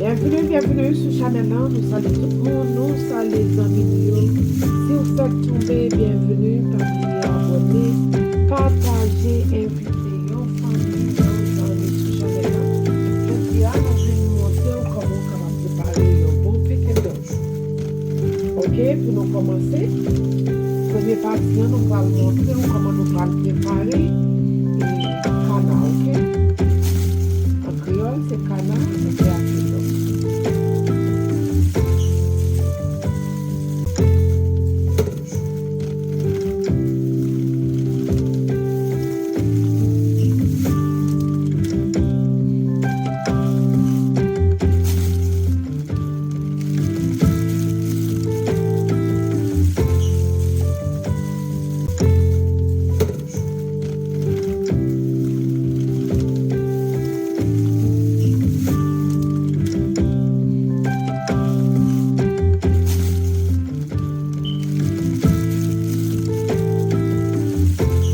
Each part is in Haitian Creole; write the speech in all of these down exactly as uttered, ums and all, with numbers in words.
Byenvini, byenvini sou chanèl lan. Nou salye tout moun, nou salye zanmi nou yo. Si w fèk tonbe, byenvini, pa bliye abòne, pataje, envite yon fanmi, yon zanmi sou chanèl lan. Jodi a, nou vin montre w kòman w kapab prepare yon bon pekenn dòt. Ok, pou nou kòmanse, premye pati an, nou pral montre w kòman nou pral prepare, e, kana, ok? An kreyòl, se kana, anglè a se dòt.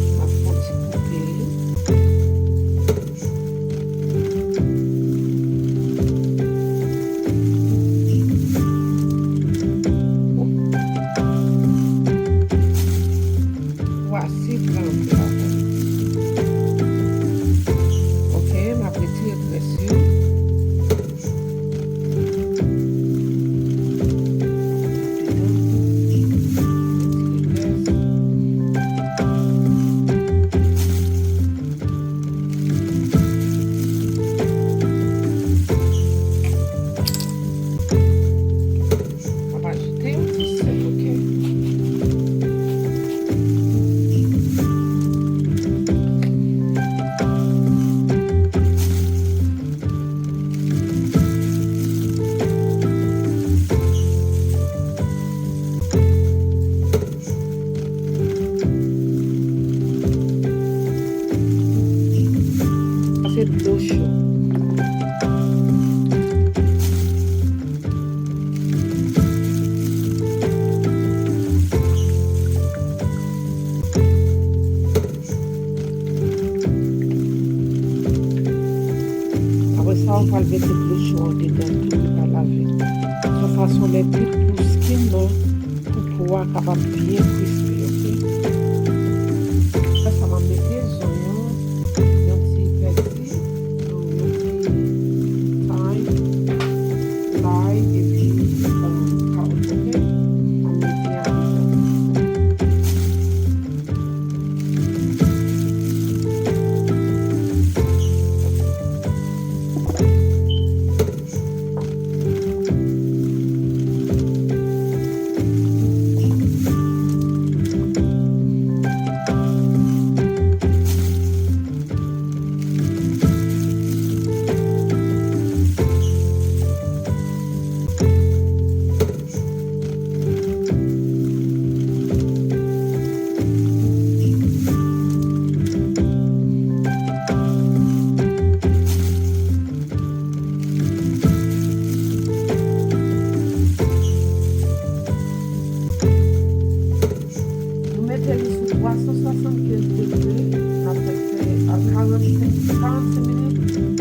M ap fè yon ti koupe. Pwase pran anpil avan. Ok, m ap retire grès yo. M ap ajoute yon ti sèl, ok? Sa se dlo cho. Apre sa, ou pral mete dlo cho andedan tou, ou pral lave. Se yon fason lè pi pou skin nan, pou po a kapab byen krispi, ok? Apre sa, m ap mete zonyon, yon ti pèsi, yon, yon ti thyme, lay, epi, um, kawòt, ok? M ap mete andedan. Nou mete li sou twa san swasannkenz degre, n ap fè, fè, a, karannsenk, karannsenk minit.